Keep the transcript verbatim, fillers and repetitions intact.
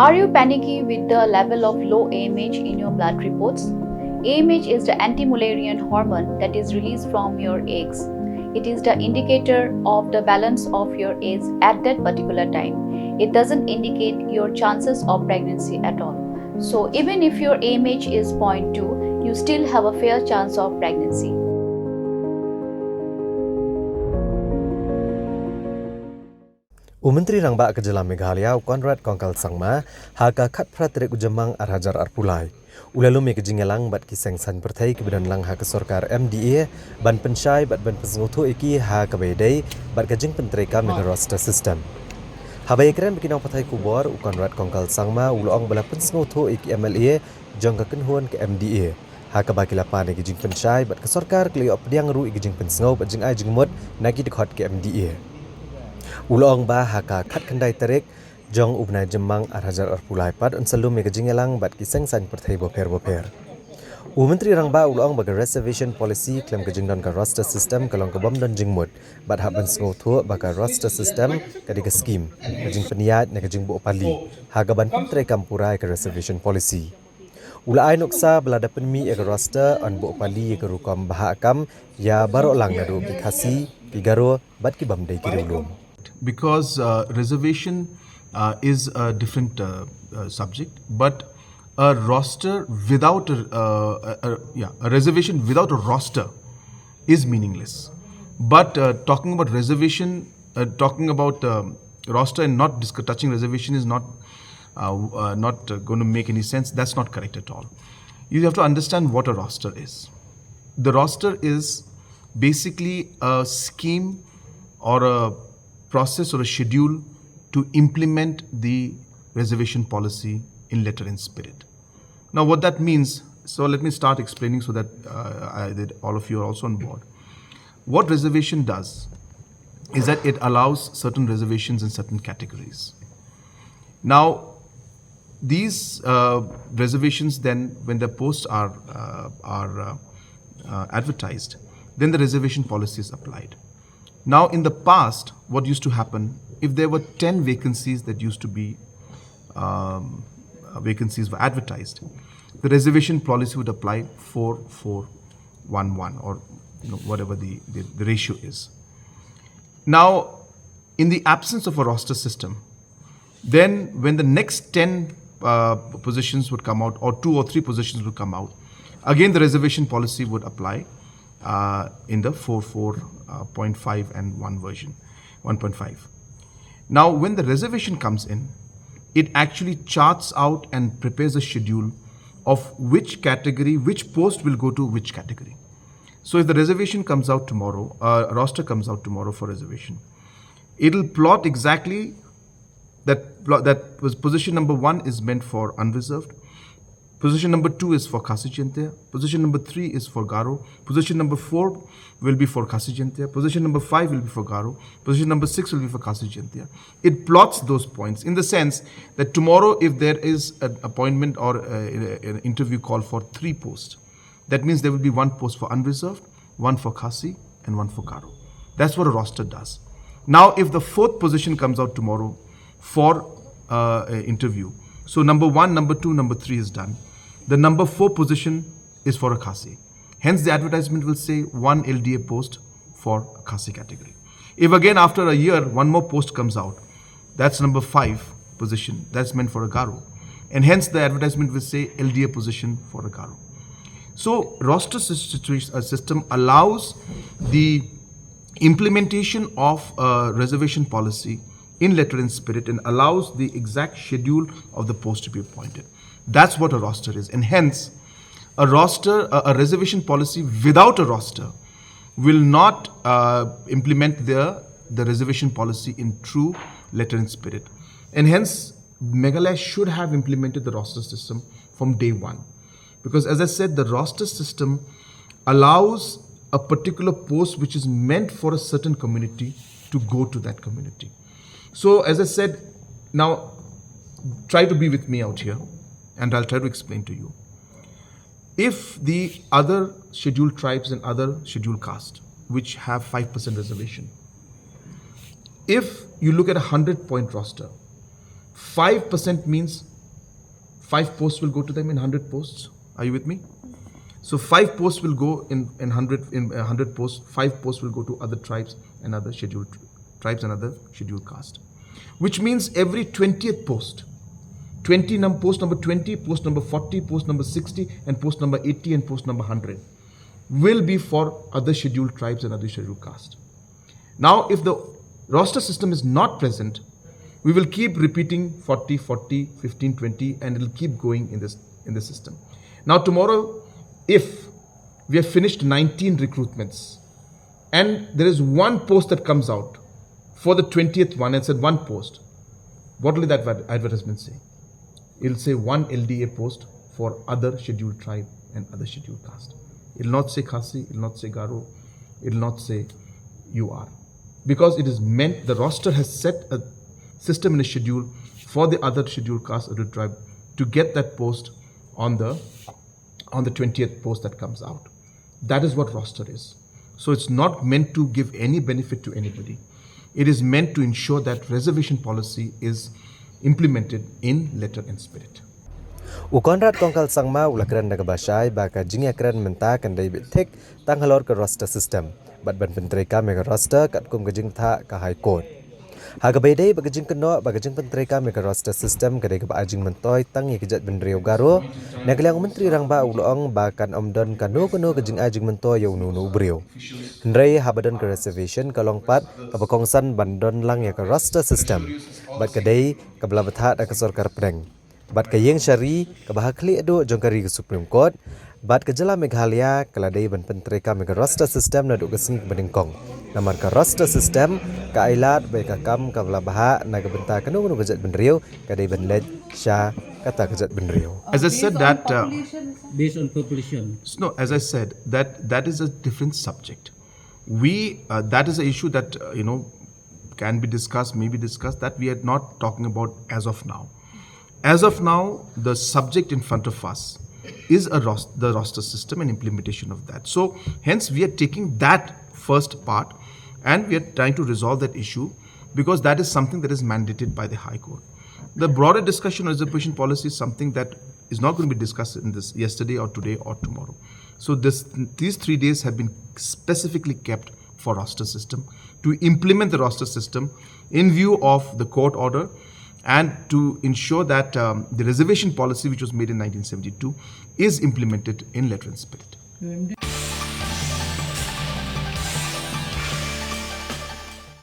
Are you panicky with the level of low A M H in your blood reports? A M H is the anti-malarian hormone that is released from your eggs. It is the indicator of the balance of your eggs at that particular time. It doesn't indicate your chances of pregnancy at all. So even if your A M H is zero point two, you still have a fair chance of pregnancy. U Myntri Rangbah ka Jylla Meghalaya, u Conrad Kongkal Sangma, ha ka khatphra tarik u Jymmang ar hajar arphew lai, u la lum ïa ka jingïalang bad ki seng saiñ pyrthei kiba don lang ha ka sorkar M D A ban pynshai bad ban pynsngewthuh ïa ki ha kaba ïadei bad ka jingpyntreikam ïa ka roster system. Haba ïakren bad ki nongpathai khubor, u Conrad Kongkal Sangma u la ong ba la pynsngewthuh ïa ki M L A jong ka kynhun ka M D A ha kaba ki la pan ïa ki jingpynshai bad ka sorkar ka la ïoh pdiang ruh ïa ki jingpynsngew bad jingai jingmut na ki dkhot ka M D A. U la ong ba ha ka khatkhyndai tarik jong u bnai Jymmang ar hajar arphew lai pat un sa lum ïa ka jingïalang bad ki seng saiñ pyrthei bapher bapher. U Myntri Rangbah u la ong ba ka reservation policy khlem ka jingdon ka roster system ka long ka bym don jingmut bad hap ban sngewthuh ba ka roster system ka dei ka skhim ka jingpynïaid na ka jingbuh pali ha kaban pyntreikam pura ïa ka reservation policy. U la ai nuksa ba lada pynmih ïa ka roster yn buh pali ïa ka rukom bhah kam ïa baroh lang naduh ki Khasi, ki Garo bad ki bym dei ki riewlum. Because uh, reservation uh, is a different uh, uh, subject, but a roster without a, uh, a, a, yeah, a reservation without a roster is meaningless. But uh, talking about reservation, uh, talking about um, roster and not disc- touching reservation is not uh, uh, not uh, going to make any sense. That's not correct at all. You have to understand what a roster is. The roster is basically a scheme or a process or a schedule to implement the reservation policy in letter and spirit. Now, what that means, so let me start explaining so that uh, I, that all of you are also on board. What reservation does is that it allows certain reservations in certain categories. Now, these uh, reservations then, when the posts are uh, are uh, uh, advertised, then the reservation policy is applied. Now, in the past, what used to happen, if there were ten vacancies that used to be um, uh, vacancies were advertised, the reservation policy would apply four four one one, or you know, whatever the, the, the ratio is. Now, in the absence of a roster system, then when the next ten uh, positions would come out, or two or three positions would come out, again the reservation policy would apply uh, in the four four point five and one version, one point five. Now, when the reservation comes in, it actually charts out and prepares a schedule of which category, which post will go to which category. So if the reservation comes out tomorrow, uh, roster comes out tomorrow for reservation, it'll plot exactly that plot, that was position number one is meant for unreserved. Position number two is for Khasi Jaintia. Position number three is for Garo. Position number four will be for Khasi Jaintia. Position number five will be for Garo. Position number six will be for Khasi Jaintia. It plots those points in the sense that tomorrow, if there is an appointment or uh, an interview call for three posts, that means there will be one post for unreserved, one for Khasi, and one for Garo. That's what a roster does. Now, if the fourth position comes out tomorrow for uh, an interview, so number one, number two, number three is done. The number four position is for a Khasi. Hence, the advertisement will say one L D A post for a Khasi category. If again after a year one more post comes out, that's number five position, that's meant for a Garo. And hence the advertisement will say L D A position for a Garo. So roster sys- situa- uh, system allows the implementation of a reservation policy in letter and spirit and allows the exact schedule of the post to be appointed. That's what a roster is. And hence, a roster, a, a reservation policy without a roster will not uh, implement the, the reservation policy in true letter and spirit. And hence, Meghalaya should have implemented the roster system from day one. Because as I said, the roster system allows a particular post which is meant for a certain community to go to that community. So as I said, now try to be with me out here and I'll try to explain to you. If the other scheduled tribes and other scheduled caste, which have five percent reservation, if you look at a hundred point roster, Five percent means five posts will go to them in hundred posts. Are you with me? So five posts will go in, in hundred, in a hundred posts, five posts will go to other tribes and other scheduled tribes and other scheduled caste. Which means every twentieth post, twenty num-, post number twenty, post number forty, post number sixty, and post number eighty and post number hundred will be for other scheduled tribes and other scheduled caste. Now, if the roster system is not present, we will keep repeating forty, forty, fifteen, twenty, and it'll keep going in this, in the system. Now, tomorrow, if we have finished nineteen recruitments, and there is one post that comes out for the twentieth one and said one post, what will that adver-, advertisement say? It'll say one L D A post for other scheduled tribe and other scheduled caste. It'll not say Khasi, it'll not say Garo, it'll not say U R. Because it is meant, the roster has set a system and a schedule for the other scheduled caste, scheduled tribe to get that post on the, on the twentieth post that comes out. That is what roster is. So it's not meant to give any benefit to anybody. It is meant to ensure that reservation policy is implemented in letter and spirit. U Conrad Kongkal Sangma u la kren da kaba shai ba ka jingïakren mynta kan dei beit thik tang halor ka roster system bad ban pyntreikam ïa ka roster katkum ka jingthah ka High Court. Ha kaba ïadei bad ka jingkynnoh ba ka jingpyntreikam ïa ka roster system ka dei kaba ai jingmyntoi tang ïa ka jaitbynriew Garo, na ka liang u Myntri Rangbah u la ong ba kan ym don kano kano ka jingai jingmyntoi ïa uno uno u briew. Hynrei haba don ka reservation ka long pat kaba kongsan ban don lang ïa ka roster system bad ka dei kaba la bthah da ka sorkar pdeng. Bad ka ïing shari kaba ha khlieh duh jong ka ri ka Supreme Court bad ka jylla Meghalaya ka la dei ban pyntreikam ïa ka roster system naduh ka sngi kaba nyngkong. Namar ka roster system ka ailad ba ïa ka kam kaba la bhah na ka bynta kano kano ka jaitbynriew ka dei ban leit sha kata ka jaitbynriew. As I said that, uh, Based on population. No, as I said, that, that is a different subject. We, uh, that is an issue that, uh, you know, can be discussed, may be discussed, that we are not talking about as of now. As of now, the subject in front of us is a ros-, the roster system and implementation of that. So hence, we are taking that first part and we are trying to resolve that issue because that is something that is mandated by the High Court. The broader discussion on reservation policy is something that is not going to be discussed in this yesterday or today or tomorrow. So this, these three days have been specifically kept for roster system, to implement the roster system in view of the court order and to ensure that, um, the reservation policy which was made in nineteen seventy-two is implemented in letter and spirit.